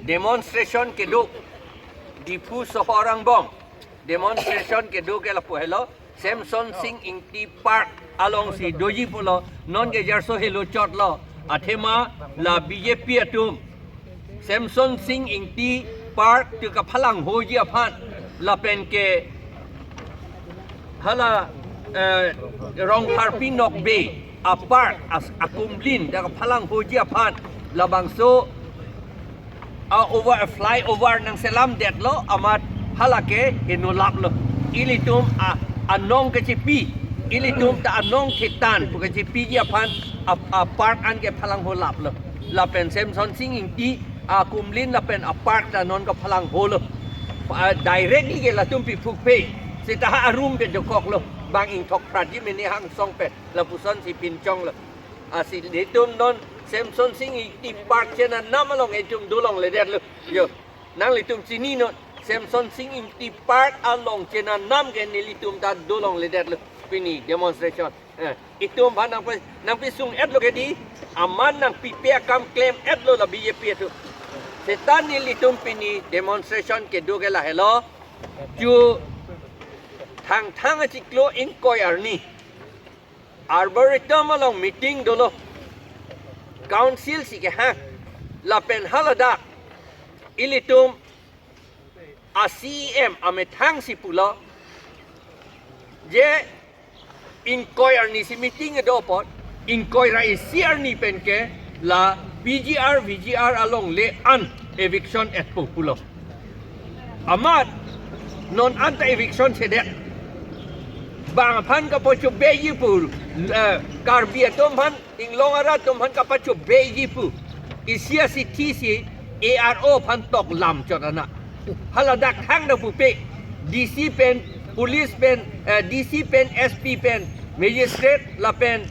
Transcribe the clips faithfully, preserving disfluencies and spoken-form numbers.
Demonstration kedo, Diphu sohor angbong demonstration kedo ke lapu helo, Semson Sing Ingti Park alongsi doji pulo. Non ke jarso helo chotlo, athema la B J P atum Semson Sing Ingti Park tu kaphalanghoji aphan lapen ke hala, eh, Rongpharpi Nokbe a park as akumlin ta kaphalanghoji aphan labangso a over, a flyover nangselamdetlo, amat hala ke heno laplo. Ilitum a anong kachipi, ilitum ta anong thetan pu kachipiji aphan a, a park an ke phalangho laplo. Lapen Semson Sing Ingti akumlin lapen a park ta non kaphalangholo. A, directly ke latum piphukpe. Seta ha arum ke dokoklo. Bang ingthok pratji mene hangsong pen lapusonsi pinchonglo. Asi ilitum non Semson Sing Ingti Park chenanam along itum dolongledetlo. Yo, nanglitum chininon, Semson Sing Ingti Park along chenanam ke nelitum ta dolongledetlo pini demonstration. Eh, itum aphan nangpi, nangpisung-etlo ke di, amat nangpipe akam klem-etlo la B J P atum. Seta nelitum pini demonstration kedo ke lahelo. Chu Thangthang achiklo ingkoi arni Arboretum along meeting dolo. Council si kehang. Lapen haladak ilitum a C E M amethang si pulo, je ingkoi arni si meeting kedo apot, ingkoi ra isi arni pen ke la P G R, V G R alongle an eviction-etpo pulo. Amat non anta eviction sedet. Bang aphan kapachobeji pu, eh, Karbi atum aphan, inglong arat atum aphan kapachobeji pu isi asithi si A R O aphan toklam chot ana. Haladak hang ta pupe, D C pen, police pen, eh, D C pen, S P pen, magistrate lapen,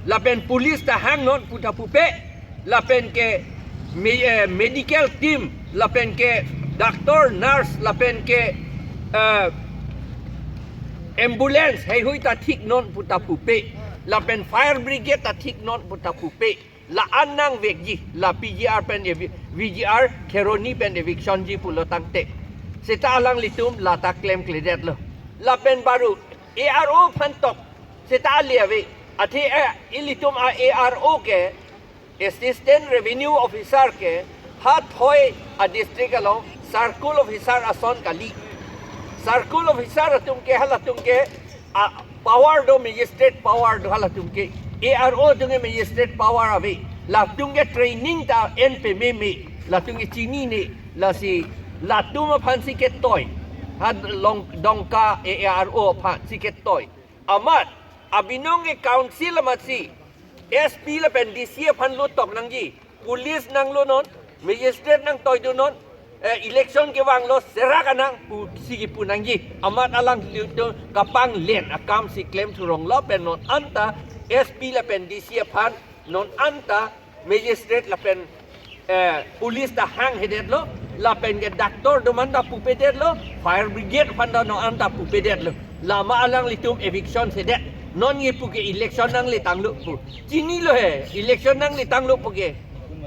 lapen police ta hangnon pu ta pupe, lapen ke me-, eh, medical team, lapen ke doctor, nurse, lapen ke, eh, ambulance heihui ta thiknon pu ta pupe, lapen fire brigade ta thiknon pu ta pupe. La-an nangvekji, la P G R pen evi-, V G R Kheroni pen eviction ji pulo tangte, seta alanglitum lata klemkledetlo. Lapen baru A R O aphan tok, seta ale ave. Athe, eh, ilitum a A R O ke, Assistant Revenue Officer ke, ha thoi a district along circle officer ason kali. Circle officer atum ke, halatum ke a power do, magistrate power do halatum ke. A R O atum ke magistrate power ave. Latum ke training ta en pememe. Latum ke chinine. Lasi latum aphan si ketoi. Ha long dongka A R O aphan si ketoi. Amat abinong ke council amat si S P lapen D C aphan lo tok nangji. Police nanglonon, magistrate nangtoidunon, eh, election kevanglo serak anang pusi kipu nangji. Amat alanglitum kapanglen akam si klem thurong lapen non anta S P lapen D C aphan, non anta magistrate lapen, eh, police ta hanghedetlo, lapen ke doctor atum anta pupedetlo, fire brigade aphan ta non anta pupedetlo. Lama alanglitum eviction sedet. Non nge pu ke election nangletanglo pu. Chinilo he, election nangletanglo pu ke.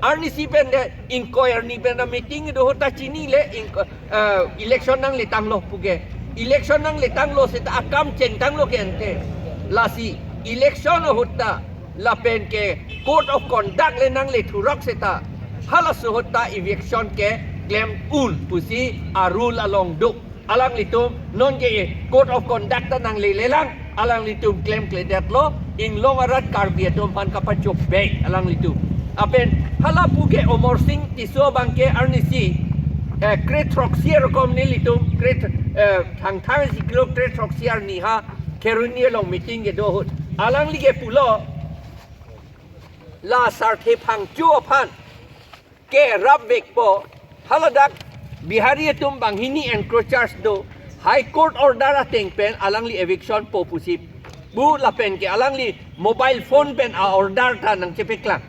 Arnisi pen de, ingkoi arni pen de meeting do ahut ta chinile, ingko-, eh, election nangletanglo pu ke. Election nangletanglo seta akam chengtanglo ke ante. Lasi election ahut ta lapen ke code of conduct le nangle thurok seta, halaso ahut ta eviction ke klem un pusi a rule along do. Alanglitum non ke code of conduct ta nanglelelang, alanglitum klemkledetlo, inglong arat Karbi atum aphan kapachobei alanglitum. Lapen hala pu ke Amarsing Tisso abang ke arnisi, eh, kre throksi arokom nelitum, kre th-, eh, Thangthang achiklo kre throksi arni ha Kheroni along meeting kedo ahut. Alangli ke pulo, la Sarthe Phangcho aphan ke rapvekpo, haladak Bihari atum banghini encroachers do, High Court order ateng pen alangli eviction po pusi pu lapen ke alangli mobile phone pen a order ta nangchepeklang,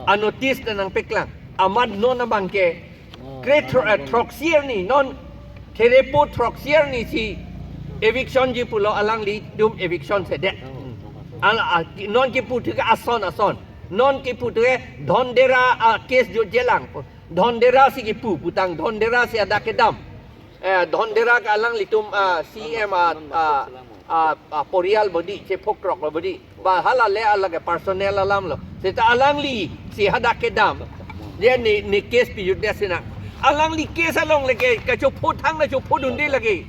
a notice ta nangpeklang. Amat non abang ke kre thro-, eh, throksi arni, non therepo throksi arni si eviction ji pulo, alanglitum eviction sedet. Al-, a, non kipu thu ke ason ason. Non kipu tu eh, Dhondera a case jotjelang. Dhondera si kipu, putang Dhondera si hadak kedam. Eh, Dhondera ke alanglitum, ah, C M a, ah, ah, ah, porial bodi, chephok krok lo bodi. Ba hala le alage personal alam lo. Seta alangli si hadak kedam. Dia ne, ne case pijut dia sina. Alangli case along lake, kachopho thang na chophodunde lake.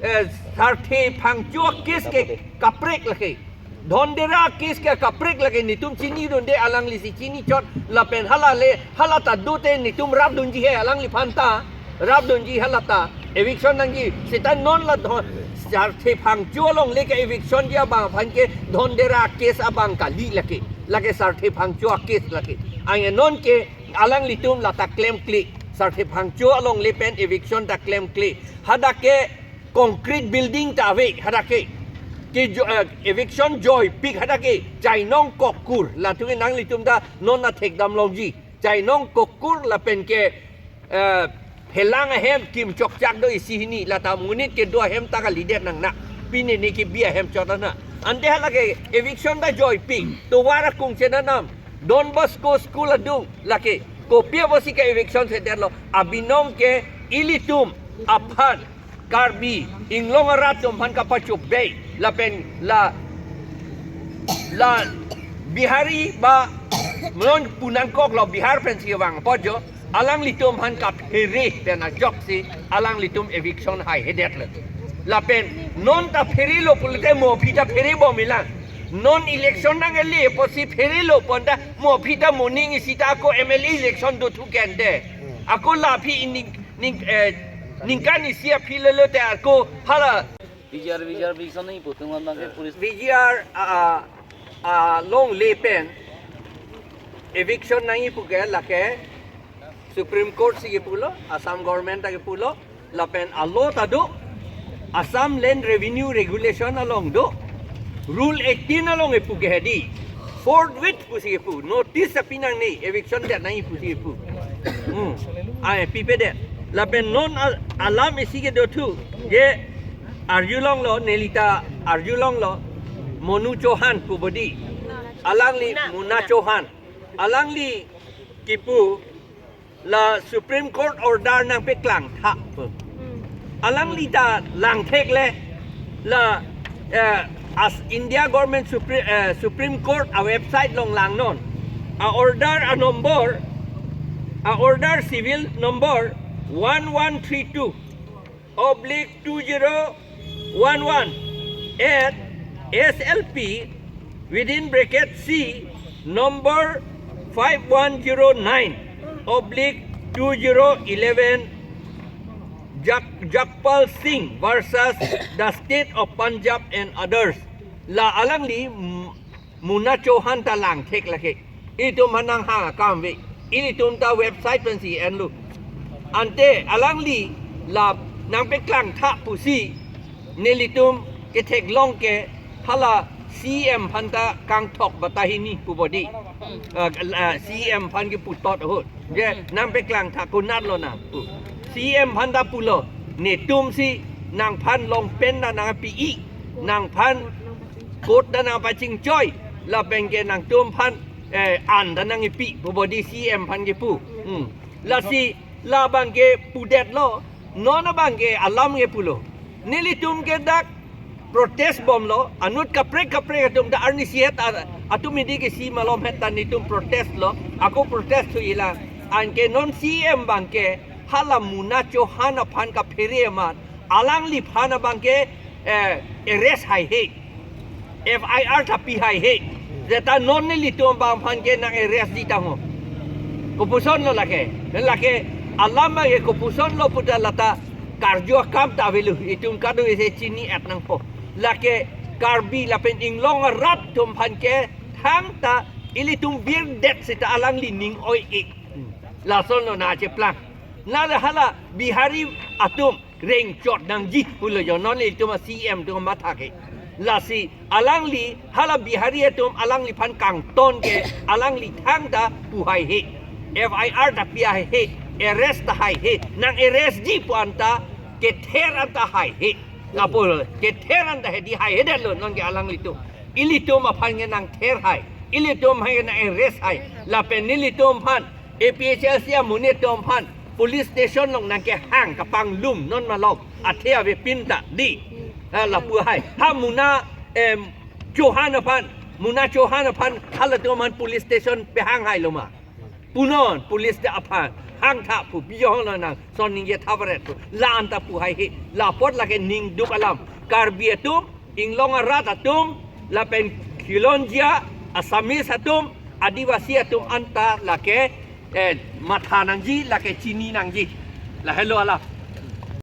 Eh, Sarthe Phangcho case ke kaprek lake. Dhondera case ke kaprek lake, netum chinidunde, alangli si chinichot lapen hala le, hala ta dote netum rapdunji he alangliphan ta, rapdunji hala ta, eviction nangji, seta non la Dhon-, Sarthe Phangcho along le ke eviction ji abang aphan ke Dhondera case abang kali lake, lake Sarthe Phangcho case lake. Anke non ke alanglitum la ta klemkle, Sarthe Phangcho along le pen eviction ta klemkle. Hadak ke concrete building ta ave hadak ke. Ke jo-, eh, eviction joipik hadak ke. Chainong Kokur. Latum ke nanglitum ta non athek damlongji. Chainong Kokur lapen ke, eh, Phelang ahem kim chokchak do isi hini. La ta monit kedo ahem ta kalidet nang na. Pine ne ke bi ahem chot na. Ante hala ke eviction ta joipik. Tovar akung chenanam. Don Bosco School adung lake. Kopi apotsi ke eviction sedetlo. Abinong ke ilitum aphan Karbi Anglong arat atum aphan kapachobei lapen la, la Bihari ba non punangkok lo Bihar pensi vang apot jo alanglitum aphan kaphere pen ajoksi alanglitum eviction haihedetlo. Lapen non ta pherelo pulote mo aphi ta pherebom ilang. Non election nangkele apotsi pherelo pon ta mo aphi ta moning isi ta ako M L A election dothu kente. Ako la aphi ining ning, eh, ningkan isi aphi lelo te ako hala V G R, V G R, V G R nangji pu atum abang ke police. V G R, ah, ah, along le pen eviction nangji pu ke lake Supreme Court si kepulo, Assam government ta kepulo, lapen a-law ta do, Assam Land Revenue Regulation along do, Rule eighteen along epu ke hedi, forthwith pusi kepu, notice api nangne, eviction det nangji pusi kepu. Hmm. Ai, pipedet. Lapen non al-, alam isi kedo thu, je arjulonglo, neli ta arjulonglo, Monu Chauhan pu bodi. Alangli Muna, Muna Chauhan. Alangli kipu la Supreme Court order nangpeklang tha pu. Hmm. Alangli ta langthek le la, eh, as India Government Supre-, eh, Supreme Court a-website along langnon. A-order a-number, a-order civil number one one three two oblique two zero one one at S L P within bracket C number five one zero nine oblique two zero eleven Jak-, Jagpal Singh versus the State of Punjab and others. La alangli, mm, Muna Chauhan ta langthek lake. Itum hanang ha kam ve. Ilitum ta website pensi enlo. Ante alangli la nangpeklang tha pusi nelitum ketheklong ke hala C M aphan ta kangthok bata hini pu bodi. Ah, ah, C M aphan keputot ahut. Je, nangpeklang tha konatlo nang pu. C M aphan ta pulo. Netum si nangphan longpen ta nangpi-i. Nangphan coat ta nangpachingchoi, lapen ke nangtum aphan, eh, an ta nangkipi pu bodi C M aphan kepu. Hmm. Lasi labang ke pudetlo, non abang ke alam kepulo. Nelitum ke dak protest bomlo, anut kaprek kaprek atum ta arnisi het a-, atum midi ke si malom het ta netum protest lo, ako protest thu ila. Anke non C M abang ke hala Muna Chauhan aphan kaphere amat, alangliphan abang ke, eh, arrest haihe. F I R ta pi haihe. Seta non nelitum abang aphan ke nang-arrest ji tangho. Kopusonlo lake. Lake alam abang ke kopusonlo pu ta la ta karju akam ta avelo. Itum kado isi chini-et nangpo. Lake Karbi lapen Anglong arat atum aphan ke thangta ilitum birdet seta alangli ning oi-e. Lasonlo nangcheplang. Nale hala Bihari atum rengchot nangji pulo jo, non ilitum a-C M atum matha ke. Lasi alangli hala Bihari atum alangliphan kangton ke alangli thangta pu haihe. F I R ta pi haihe, arrest ta haihe, nang-arrest ji pu anta kether anta haihe. Lapu kether anta hedi haihedetlo non ke alanglitum. Ilitum aphan ke nangther hai. Ilitum hai na arrest hai. Lapen nelitum aphan, A P H L C amonit atum aphan police station along nangkehang kapanglum non malom. Athe avepin ta dei. Ha, lapu hai. Ha Muna, em, Chauhan aphan, Muna Chauhan aphan halatum aphan police station pehang hailo ma? Punon police ta aphan hangtha pu, bijong lo nang son ningje tha varet pu. La anta pu hai he. La apot lake ningduk alam. Karbi atum, inglong arat atum, lapen khilonjia Assamese atum, Adivasi atum anta lake, eh, matha nangji, lake chini nangji. Lahelo alam.